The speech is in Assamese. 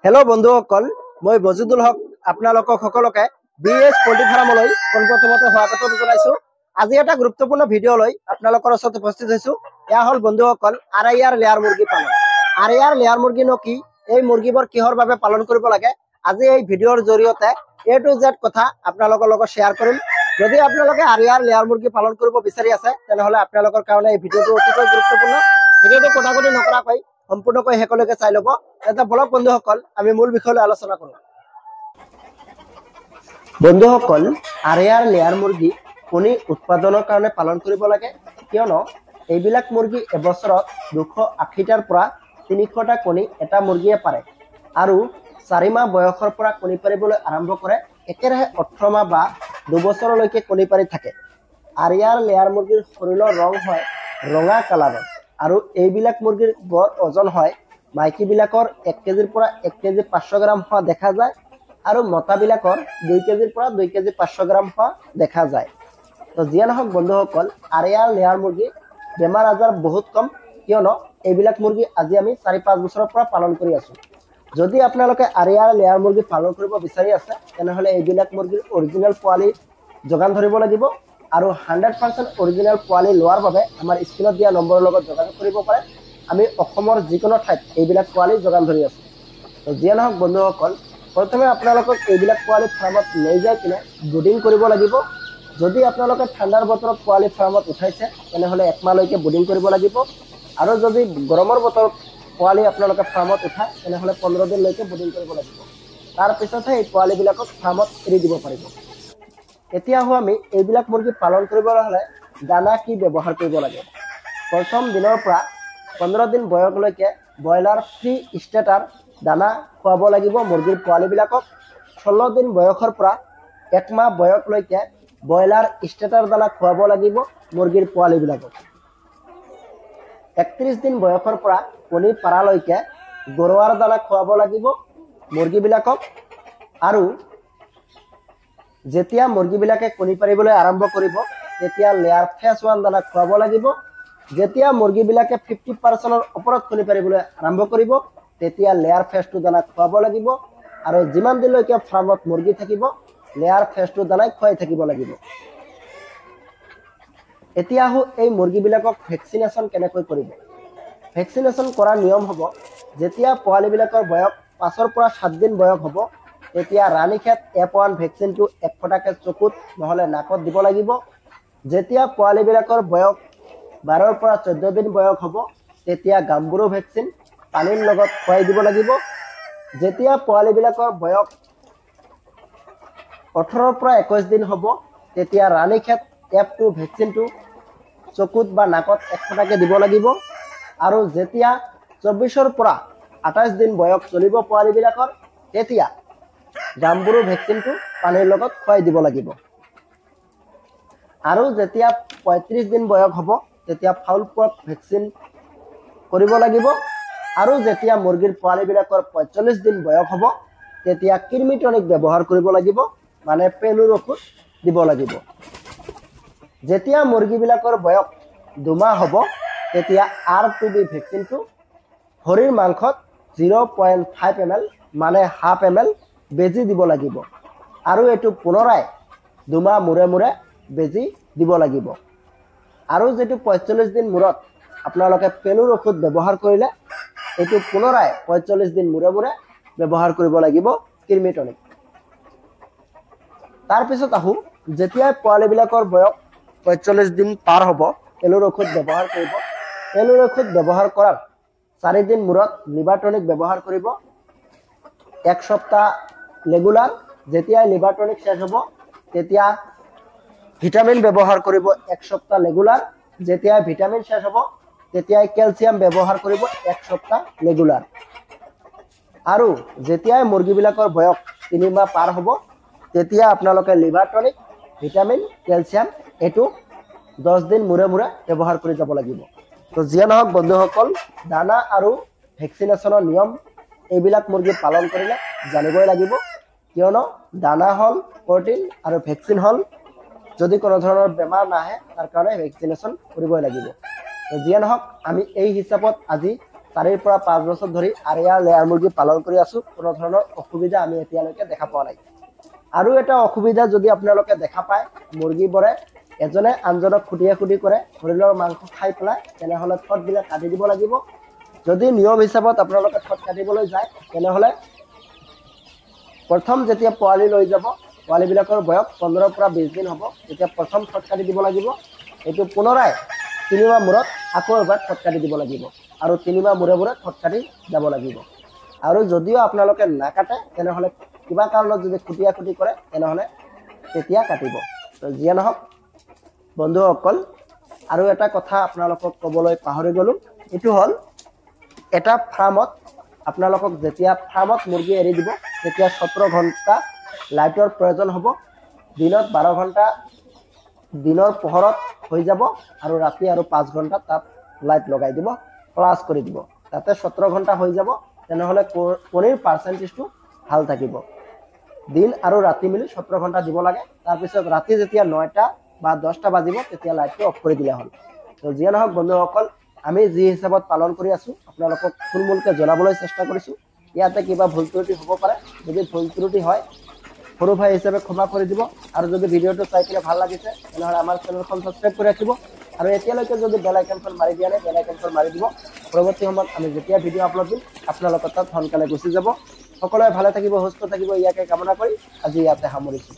হেল্ল' বন্ধুসকল, মই বজিদুল হক আপোনালোকক সকলোকে বি এছ পল্ট্ৰি ফাৰ্মলৈ পোনপ্ৰথমতে স্বাগতম জনাইছো। আজি এটা গুৰুত্বপূৰ্ণ ভিডিঅ' লৈ আপোনালোকৰ ওচৰত উপস্থিত হৈছো। এয়া হ'ল বন্ধুসকল আৰ I R layer মুৰ্গী পালন। আৰ I R layer মুৰ্গীনো কি, এই মুৰ্গীবোৰ কিহৰ বাবে পালন কৰিব লাগে, আজি এই ভিডিঅ'ৰ জৰিয়তে এ টু জেড কথা আপোনালোকৰ লগত শ্বেয়াৰ কৰিম। যদি আপোনালোকে আৰ I R layer মুৰ্গী পালন কৰিব বিচাৰি আছে, তেনেহ'লে আপোনালোকৰ কাৰণে এই ভিডিঅ'টো অতিকৈ গুৰুত্বপূৰ্ণ। ভিডিঅ'টো কটাকটি নকৰাকৈ সম্পূৰ্ণকৈ শেষলৈকে চাই ল'ব। এটা বলক বন্ধুসকল, আমি মূল বিষয়লৈ আলোচনা কৰোঁ। বন্ধুসকল, আৰ I R layer মুৰ্গী কণী উৎপাদনৰ কাৰণে পালন কৰিব লাগে, কিয়নো এইবিলাক মুৰ্গী এবছৰত 280টাৰ পৰা 300টা কণী এটা মুৰ্গীয়ে পাৰে আৰু 4 মাহ বয়সৰ পৰা কণী পাৰিবলৈ আৰম্ভ কৰে। একেৰাহে 18 মাহ বা 2 বছৰলৈকে কণী পাৰি থাকে। আৰ I R layer মুৰ্গীৰ শৰীৰৰ ৰং হয় ৰঙা কালাৰৰ আৰু এইবিলাক মুৰ্গীৰ গড় ওজন হয় মাইকীবিলাকৰ 1 কেজিৰ পৰা 1 কেজি 500 গ্ৰাম হোৱা দেখা যায় আৰু মতাবিলাকৰ 2 কেজিৰ পৰা 2 কেজি 500 গ্ৰাম হোৱা দেখা যায়। তো যিয়ে নহওক বন্ধুসকল, আৰ I R layer মুৰ্গী বেমাৰ আজাৰ বহুত কম, কিয়নো এইবিলাক মুৰ্গী আজি আমি 4-5 বছৰৰ পৰা পালন কৰি আছোঁ। যদি আপোনালোকে আৰ I R layer মুৰ্গী পালন কৰিব বিচাৰি আছে, তেনেহ'লে এইবিলাক মুৰ্গীৰ অৰিজিনেল পোৱালি যোগান ধৰিব লাগিব আৰু 100% অৰিজিনেল পোৱালি লোৱাৰ বাবে আমাৰ স্ক্ৰীণত দিয়া নম্বৰৰ লগত যোগাযোগ কৰিব পাৰে। আমি অসমৰ যিকোনো ঠাইত এইবিলাক পোৱালি যোগান ধৰি আছোঁ। তো যিয়ে নহওক বন্ধুসকল, প্ৰথমে আপোনালোকক এইবিলাক পোৱালি ফাৰ্মত লৈ যাই কিনে ব্ৰুডিং কৰিব লাগিব। যদি আপোনালোকে ঠাণ্ডাৰ বতৰত পোৱালি ফাৰ্মত উঠাইছে, তেনেহ'লে একমাহলৈকে ব্ৰুডিং কৰিব লাগিব আৰু যদি গৰমৰ বতৰত পোৱালি আপোনালোকে ফাৰ্মত উঠায়, তেনেহ'লে 15 দিনলৈকে ব্ৰুডিং কৰিব লাগিব। তাৰপিছতহে এই পোৱালিবিলাকক ফাৰ্মত এৰি দিব পাৰিব। এতিয়া আহোঁ আমি এইবিলাক মুৰ্গী পালন কৰিবলৈ হ'লে দানা কি ব্যৱহাৰ কৰিব লাগে। প্ৰথম দিনৰ পৰা 15 দিন বয়সলৈকে ব্ৰইলাৰ ফ্ৰী ষ্টাৰ্টাৰ দানা খুৱাব লাগিব মুৰ্গীৰ পোৱালিবিলাকক। 16 দিন বয়সৰ পৰা একমাহ বয়সলৈকে ব্ৰইলাৰ ষ্টাৰ্টাৰ দানা খুৱাব লাগিব মুৰ্গীৰ পোৱালিবিলাকক। 31 দিন বয়সৰ পৰা কণী পাৰালৈকে গৰুৱাৰ দানা খুৱাব লাগিব মুৰ্গীবিলাকক আৰু যেতিয়া মুৰ্গীবিলাকে কণী পাৰিবলৈ আৰম্ভ কৰিব, তেতিয়া লেয়াৰ ফেজ ওৱান দানা খুৱাব লাগিব। যেতিয়া মুৰ্গীবিলাকে 50%ৰ ওপৰত কণী পাৰিবলৈ আৰম্ভ কৰিব, তেতিয়া লেয়াৰ ফেজ টু দানা খুৱাব লাগিব আৰু যিমান দিনলৈকে ফাৰ্মত মুৰ্গী থাকিব, লেয়াৰ ফেজ টু দানাই খুৱাই থাকিব লাগিব। এতিয়া আহোঁ এই মুৰ্গীবিলাকক ভেকচিনেশ্যন কেনেকৈ কৰিব। ভেকচিনেশ্যন কৰাৰ নিয়ম হ'ব, যেতিয়া পোৱালিবিলাকৰ বয়স 5ৰ পৰা 7 দিন বয়স হ'ব, তেতিয়া ৰাণীখেত এফ ওৱান ভেকচিনটো এক ফটাকৈ চকুত নহ'লে নাকত দিব লাগিব। যেতিয়া পোৱালিবিলাকৰ বয়স 12ৰ পৰা 14 দিন বয়স হ'ব, তেতিয়া গাম্বুৰো ভেকচিন পানীৰ লগত খুৱাই দিব লাগিব। যেতিয়া পোৱালিবিলাকৰ বয়স 18ৰ পৰা 21 দিন হ'ব, তেতিয়া ৰাণীখেত এফ টু ভেকচিনটো চকুত বা নাকত এক ফটাকৈ দিব লাগিব আৰু যেতিয়া 24ৰ পৰা 28 দিন বয়স চলিব পোৱালিবিলাকৰ, তেতিয়া গাম্বুৰু ভেকচিনটো পানীৰ লগত খুৱাই দিব লাগিব। আৰু যেতিয়া 35 দিন বয়স হ'ব, তেতিয়া ফাউল পক্স ভেকচিন কৰিব লাগিব আৰু যেতিয়া মুৰ্গীৰ পোৱালিবিলাকৰ 45 দিন বয়স হ'ব, তেতিয়া কৃমিটনিক ব্যৱহাৰ কৰিব লাগিব, মানে পেলুৰ ঔষধ দিব লাগিব। যেতিয়া মুৰ্গীবিলাকৰ বয়স 2 মাহ হ'ব, তেতিয়া আৰ টু বি ভেকচিনটো ভৰিৰ মাংসত 0.5 ml, মানে হাফ এম এল বেজী দিব লাগিব আৰু এইটো পুনৰাই 2 মাহ মূৰে মূৰে বেজী দিব লাগিব। আৰু যিটো 45 দিন মূৰত আপোনালোকে পেলুৰ ঔষধ ব্যৱহাৰ কৰিলে, এইটো পুনৰাই 45 দিন মূৰে মূৰে ব্যৱহাৰ কৰিব লাগিব কৃমিটনিক। তাৰপিছত আহোঁ, যেতিয়াই পোৱালিবিলাকৰ বয়স 45 দিন পাৰ হ'ব, পেলুৰ ঔষধ ব্যৱহাৰ কৰিব। পেলুৰ ঔষধ ব্যৱহাৰ কৰাৰ 4 দিন মূৰত লিভাৰ টনিক ব্যৱহাৰ কৰিব এক সপ্তাহ ৰেগুলাৰ। যেতিয়াই লিভাৰ টনিক শেষ হ'ব, তেতিয়া ভিটামিন ব্যৱহাৰ কৰিব এক সপ্তাহ ৰেগুলাৰ। যেতিয়াই ভিটামিন শেষ হ'ব, তেতিয়াই কেলছিয়াম ব্যৱহাৰ কৰিব এক সপ্তাহ ৰেগুলাৰ। আৰু যেতিয়াই মুৰ্গীবিলাকৰ বয়স 3 মাহ পাৰ হ'ব, তেতিয়া আপোনালোকে লিভাৰ টনিক, ভিটামিন, কেলছিয়াম এইটো 10 দিন মূৰে মূৰে ব্যৱহাৰ কৰি যাব লাগিব। তো যিয়ে নহওক বন্ধুসকল, দানা আৰু ভেকচিনেশ্যনৰ নিয়ম এইবিলাক মুৰ্গী পালন কৰিলে জানিবই লাগিব, কিয়নো দানা হ'ল প্ৰটিন আৰু ভেকচিন হ'ল যদি কোনো ধৰণৰ বেমাৰ নাহে, তাৰ কাৰণে ভেকচিনেশ্যন কৰিবই লাগিব। তো যিয়ে নহওক, আমি এই হিচাপত আজি 4ৰ পৰা 5 বছৰ ধৰি আৰিয়া লেয়াৰ মুৰ্গী পালন কৰি আছোঁ, কোনো ধৰণৰ অসুবিধা আমি এতিয়ালৈকে দেখা পোৱা নাই। আৰু এটা অসুবিধা যদি আপোনালোকে দেখা পায়, মুৰ্গীবোৰে এজনে আনজনক খুটিয়া খুটি কৰে, শৰীৰৰ মাংস খাই পেলাই, তেনেহ'লে ঠোঁটবিলাক কাটি দিব লাগিব। যদি নিয়ম হিচাপত আপোনালোকে ঠোঁট কাটিবলৈ যায়, তেনেহ'লে প্ৰথম যেতিয়া পোৱালি লৈ যাব, পোৱালিবিলাকৰ বয়স 15ৰ পৰা 20 দিন হ'ব, তেতিয়া প্ৰথম ঠোঁট কাটি দিব লাগিব। এইটো পুনৰাই 3 মাহ মূৰত আকৌ এবাৰ ঠোঁট কাটি দিব লাগিব আৰু 3 মাহ মূৰে মূৰে ঠোঁট কাটি যাব লাগিব। আৰু যদিও আপোনালোকে নাকাটে, তেনেহ'লে কিবা কাৰণত যদি খুটিয়া খুটি কৰে, তেনেহ'লে তেতিয়া কাটিব। তো যিয়ে নহওক বন্ধুসকল, আৰু এটা কথা আপোনালোকক ক'বলৈ পাহৰি গ'লোঁ, এইটো হ'ল এটা ফাৰ্মত আপোনালোকক যেতিয়া ফাৰ্মত মুৰ্গী এৰি দিব, তেতিয়া 17 ঘণ্টা লাইটৰ প্ৰয়োজন হ'ব। দিনত 12 ঘণ্টা দিনৰ পোহৰত হৈ যাব আৰু ৰাতি আৰু 5 ঘণ্টা তাত লাইট লগাই দিব, প্লাছ কৰি দিব, তাতে 17 ঘণ্টা হৈ যাব। তেনেহ'লে কণীৰ পাৰ্চেণ্টেজটো ভাল থাকিব। দিন আৰু ৰাতি মিলি 17 ঘণ্টা দিব লাগে। তাৰপিছত ৰাতি যেতিয়া 9টা বা 10টা বাজিব, তেতিয়া লাইটটো অফ কৰি দিলে হ'ল। তো যিয়ে নহওক বন্ধুসকল, আমি যি হিচাপত পালন কৰি আছোঁ আপোনালোকক থুলমূলকৈ জনাবলৈ চেষ্টা কৰিছোঁ। ইয়াতে কিবা ভুল ত্ৰুটি হ'ব পাৰে, যদি ভুল ত্ৰুটি হয় সৰু ভাই হিচাপে ক্ষমা কৰি দিব। আৰু যদি ভিডিঅ'টো চাই কিনে ভাল লাগিছে, তেনেহ'লে আমাৰ চেনেলখন ছাবস্ক্ৰাইব কৰি ৰাখিব। আৰু এতিয়ালৈকে যদি বেল আইকনখন মাৰি দিয়া নাই, বেল আইকনখন মাৰি দিব। পৰৱৰ্তী সময়ত আমি যেতিয়া ভিডিঅ' আপলোড দিম, আপোনালোকৰ তাত সোনকালে গুচি যাব। সকলোৱে ভালে থাকিব, সুস্থ থাকিব, ইয়াকে কামনা কৰি আজি ইয়াতে সামৰিছোঁ।